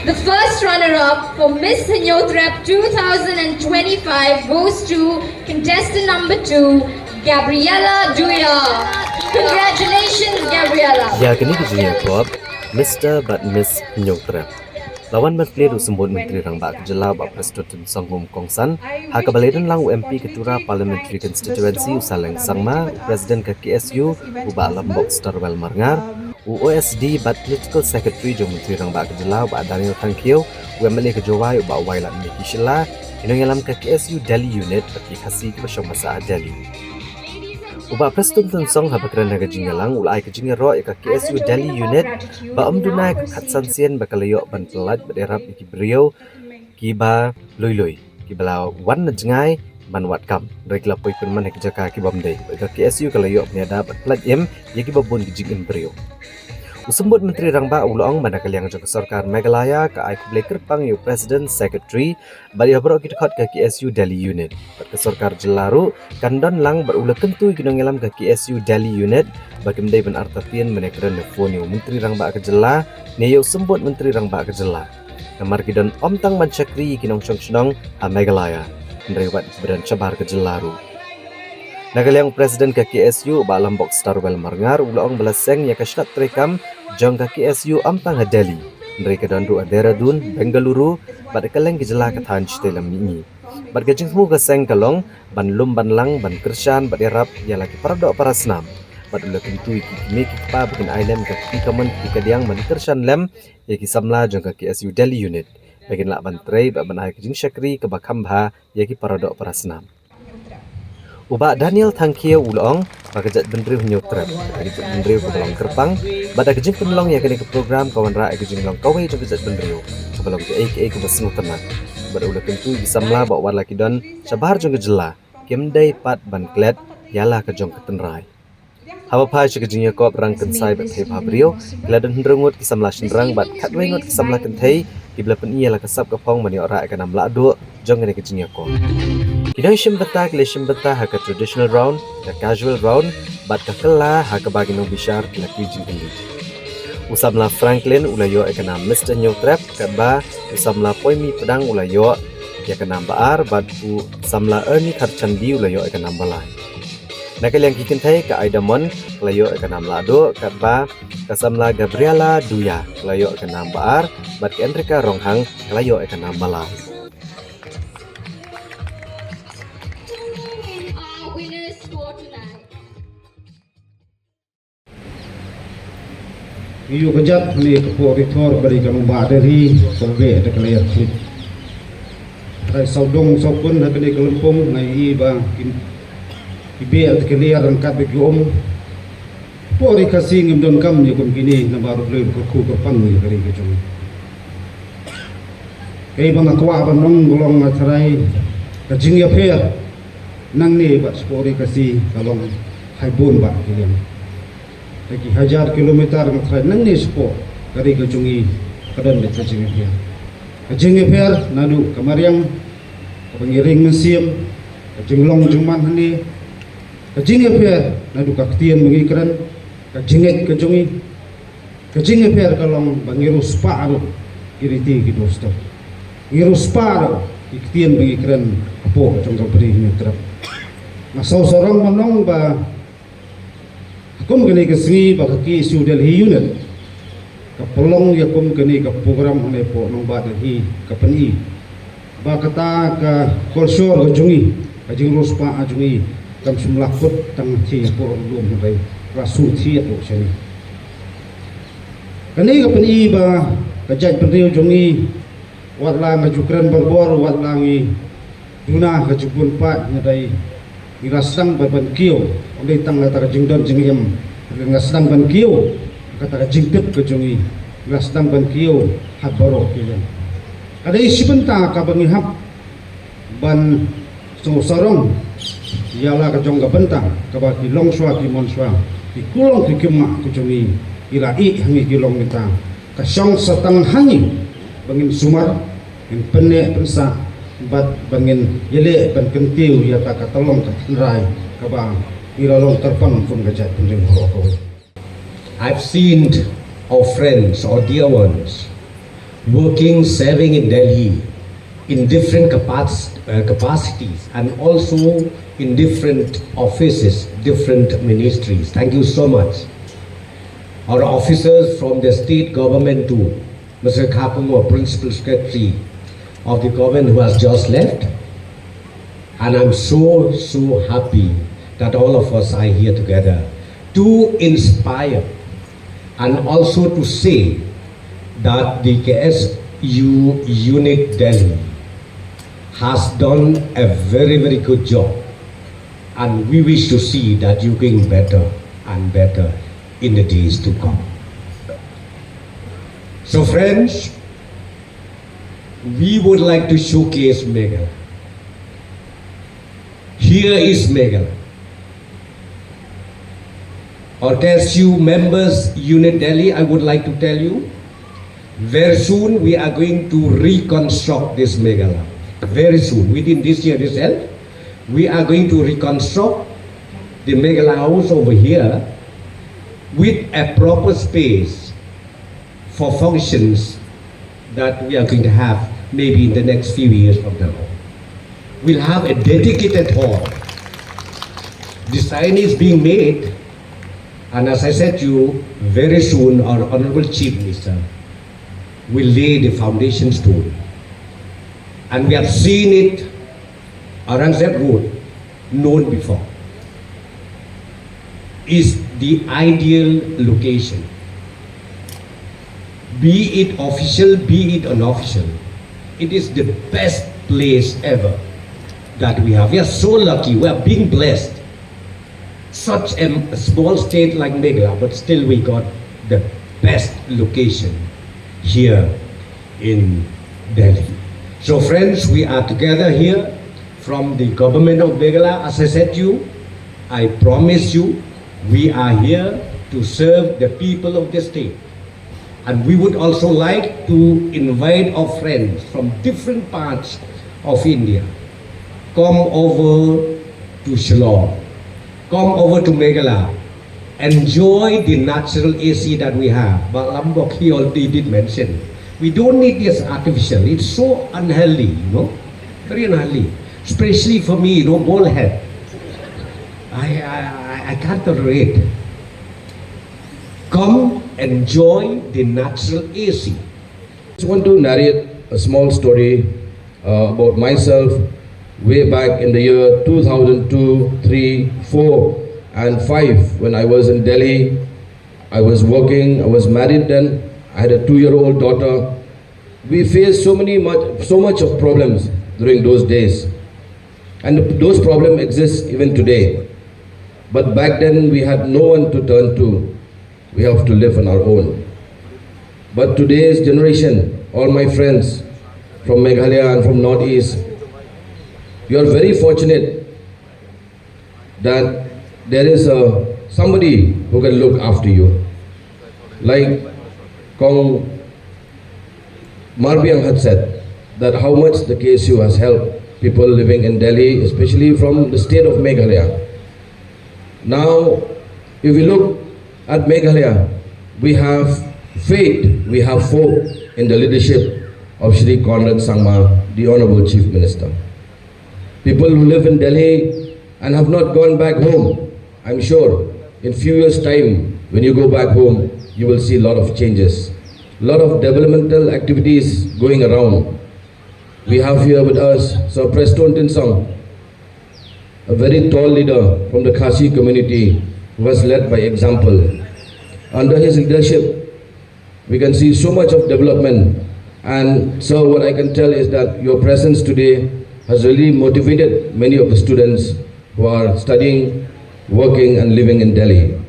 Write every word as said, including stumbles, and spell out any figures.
The first runner-up for Miss Hynñiewtrep two thousand twenty-five goes to contestant number two, Gabriella Duya. Congratulations, Gabriella. Ïa kane ka jingïakop Mister bad Miss Hynñiewtrep la wan ban plie da u Symbud Myntri Rangbah ka Jylla, Bah Prestone Tynsong, kum u kongsan ha kaba la ïadon lang u M P ka Tura Parliamentary Constituency, u Saleng Sangma, u President ka K S U, u Bah Lambok Starwell Marngar, u O S D bad Political Secretary jong u Myntri Rangbah ka Jylla, u Bah Daniel Thangkhiew, u M L A ka Jowai, u Bah Wailadmiki Shylla, ki nongïalam ka K S U Delhi Unit bad ki Khasi kiba shong basa ha Delhi. U Bah Prestone Tynsong, haba kren ha ka jingïalang, u la ai ka jingïaroh ïa ka K S U Delhi Unit ba ym duna ïa ka khatsan sien ba ka la ïoh ban pyllait bad ïarap ïa ki briew kiba lui lui, kiba la wan na jngai ban wad kam, hynrei ki la poi pynman ha ki jaka ki bym dei. Bad ka K S U ka la ïoh ban ïada bad pyllait im ïa kiba bun ki jingim briew. U Symbud Myntri Rangbah u la ong ba na ka liang jong ka Sorkar Meghalaya ka ai khublei kyrpang ïa u President, Secretary bad ïa baroh ki dkhot ka K S U Delhi Unit. Bad ka Sorkar Jylla ruh kan don lang bad u la kyntu ïa ki nongïalam ka K S U Delhi Unit ba kim dei ban artatien ban ïakren ne phone ïa u Myntri Rangbah ka Jylla ne ïa u Symbud Myntri Rangbah ka Jylla. Namar ki don ym tang ban shakri ïa ki nongshong shnong ha Meghalaya, hynrei wat kiba don shabar ka jylla ruh. Na ka liang u President ka K S U, Bah Lambok Starwell Marngar, u la ong ba la seng ïa ka shnat treikam jong ka K S U ym tang ha Delhi, hynrei ka don ruh ha Dehradun, Bengaluru bad ha kylleng ki jylla ka thaiñ shatei lam mihngi. Bad ka jingthmu ka seng ka long ban lum ban lang, ban kyrshan bad ïarap ïa la ki paradoh parasnam. Bad u la kyntu ïa ki kmie ki kpa ba kin ai lem ïa ka kti kamon kti kadiang ban kyrshan lem ïa ki samla jong ka K S U Delhi Unit ba kin lah ban trei bad ban ai ka jingshakri kaba kham bha ïa ki paradoh parasnam. U Bah Daniel Thangkhiew u la ong ba ka jaitbynriew Hynñiewtrep ka dei ka jaitbynriew kaba long kyrpang, bad da ka jingpynlong ïa kane ka program ka wanrah ïa ka jinglong kawei jong ka jaitbynriew kaba long kaei kaei kaba sngewtynnat. Bad u la kyntu ïa ki samla ba wat la ki don shabar jong ka jylla, kim dei pat ban klet ïa la ka jong ka tynrai. Haba phai sha ka jingïakop rang kynsai bad thei bha briew, ki la don hynriew ngut ki samla shynrang bad khatwei ngut ki samla kynthei kiba la pyni ïa la ka sap ka phong ban ïoh rah ïa ka nam lahduh jong kane ka jingïakop. Ki nongshim bynta ki la shim bynta ha ka traditional round, ka casual round bad ka kylla ha kaba ki nongbishar ki la kylli jingkylli. U samla Franklin u la ïoh ïa ka nam Mister Hynñiewtrep, katba u samla Poimi Pdang u la ïoh ïa ka nam ba ar bad u samla Ernie Kharchandi u la ïoh ïa ka nam ba lai. Na ka liang ki kynthei, ka Aidamon ka la ïoh ïa ka nam lahduh, katba ka samla Gabriella Duya ka la ïoh ïa ka nam ba ar bad ka Enrika Ronghang ka la ïoh ïa ka nam ba lai. Ngi ïoh ka jat ne ka pok rithor bad ka nongbah Delhi ka beh da ka lyer khlieh. Trai sawdong sawkun ha kane ka lympung nga ïohi ba ki beh da ka lyer ryngkat bad ki um. Pok ri Khasi ngim donkam ïa kum kine namar U Blei u kyrkhu kyrpang ïa ka ri ka jong. Kaei ba nga kwah ban ong ka long nga trai ka jingïapher nangne bad shapoh ri Khasi ka long haibun bad ki liang. Ka ki hajar kilometer nga trai nangne shapoh ka ri ka jong ngi ka don bad ka jingïapher. Ka jingïapher naduh ka mariang kaba ngi ring mynsiem, ka jinglong jingman hangne, ka jingïapher naduh ka ktien ba ngi kren, ka jingngeit ka jong ngi. Ka jingïapher ka long ba ngi riewspah ruh ki riti ki dustur. Ngi riewspah ruh ki ktien ba ngi kren hapoh jong ka bri Hynñiewtrep. Nga sngewsarong ban ong ba kum kane ka sngi ba ka K S U Delhi Unit ka pynlong ïa kum kane ka program hangne hapoh nongbah Delhi, ka pyni ba kata ka culture ka jong ngi, ka jingriewspah ka jong ngi kam shym la kut tang ha ki por lum, hynrei la shu thied ruh shane. Kane ka pyni ba ka jaitbynriew jong ngi, wat la nga ju kren barabor, wat la ngi duna ka jingpynpaw, ngi dei, ngi la sdang ban, ban kiew, ym dei tang kata ka jingdon jingem, ngi la sdang ban kiew kata ka jingtip ka jong ngi, ngi la sdang ban kiew ha baroh ki liang. Ka dei shi bynta kaba ngi hap ban sngewsarong ïa la ka jong ka bynta kaba ki longshuwa ki manshuwa, ki kulong ki khynnah ka jong ngi, ki la ïeh ha ngi ki long mynta. Ka shong sa tang ha ngi ba ngin sumar, ngin pynneh pynsah bad ba ngin ïaleh ban kyntiew ïa kata ka tyllong ka tynrai kaba ngi la long kyrpang kum ka jaitbynriew baroh kawei. I've seen our friends, our dear ones, working, serving in Delhi in different capac- uh, capacities and also in different offices, different ministries. Thank you so much. Our officers from the state government too, Mister Khapung, our principal secretary of the government who has just left. And I'm so, so happy that all of us are here together to inspire and also to say that the K S U unit Delhi has done a very, very good job, and we wish to see that you're going better and better in the days to come. So, friends, we would like to showcase Meghalaya. Here is Meghalaya. Our K S U members, Unit Delhi, I would like to tell you, very soon we are going to reconstruct this Meghalaya. Very soon, within this year itself, we are going to reconstruct the Meghalaya House over here with a proper space for functions that we are going to have maybe in the next few years from now. We'll have a dedicated hall. Design is being made, and as I said to you, very soon our Honorable Chief Minister will lay the foundation stone. And we have seen it, Aurangzeb Road, known before, is the ideal location. Be it official, be it unofficial, it is the best place ever that we have. We are so lucky, we are being blessed. Such a, a small state like Meghalaya, but still we got the best location here in Delhi. So, friends, we are together here from the government of Meghalaya. As I said to you, I promise you, we are here to serve the people of the state. And we would also like to invite our friends from different parts of India. Come over to Shillong. Come over to Meghalaya. Enjoy the natural A C that we have. Bah Lambok, he already did mention. We don't need this artificial. It's so unhealthy, you know. Very unhealthy. Especially for me, you know, bald head. I, I, I- I can't tolerate. Come enjoy the natural A C. Just want to narrate a small story uh, about myself way back in the year two thousand two, three, four, and five when I was in Delhi. I was working, I was married then, I had a two year old daughter. We faced so many much, so much of problems during those days. And those problems exist even today. But back then, we had no one to turn to. We have to live on our own. But today's generation, all my friends from Meghalaya and from Northeast, you are very fortunate that there is a somebody who can look after you. Like Kong Marbiang had said, that how much the K S U has helped people living in Delhi, especially from the state of Meghalaya. Now, if we look at Meghalaya, we have faith, we have hope in the leadership of Shri Conrad Sangma, the Honorable Chief Minister. People who live in Delhi and have not gone back home, I'm sure in few years' time, when you go back home, you will see a lot of changes. A lot of developmental activities going around. We have here with us Sir Prestone Tynsong, a very tall leader from the Khasi community who has led by example. Under his leadership, we can see so much of development. And so what I can tell is that your presence today has really motivated many of the students who are studying, working and living in Delhi.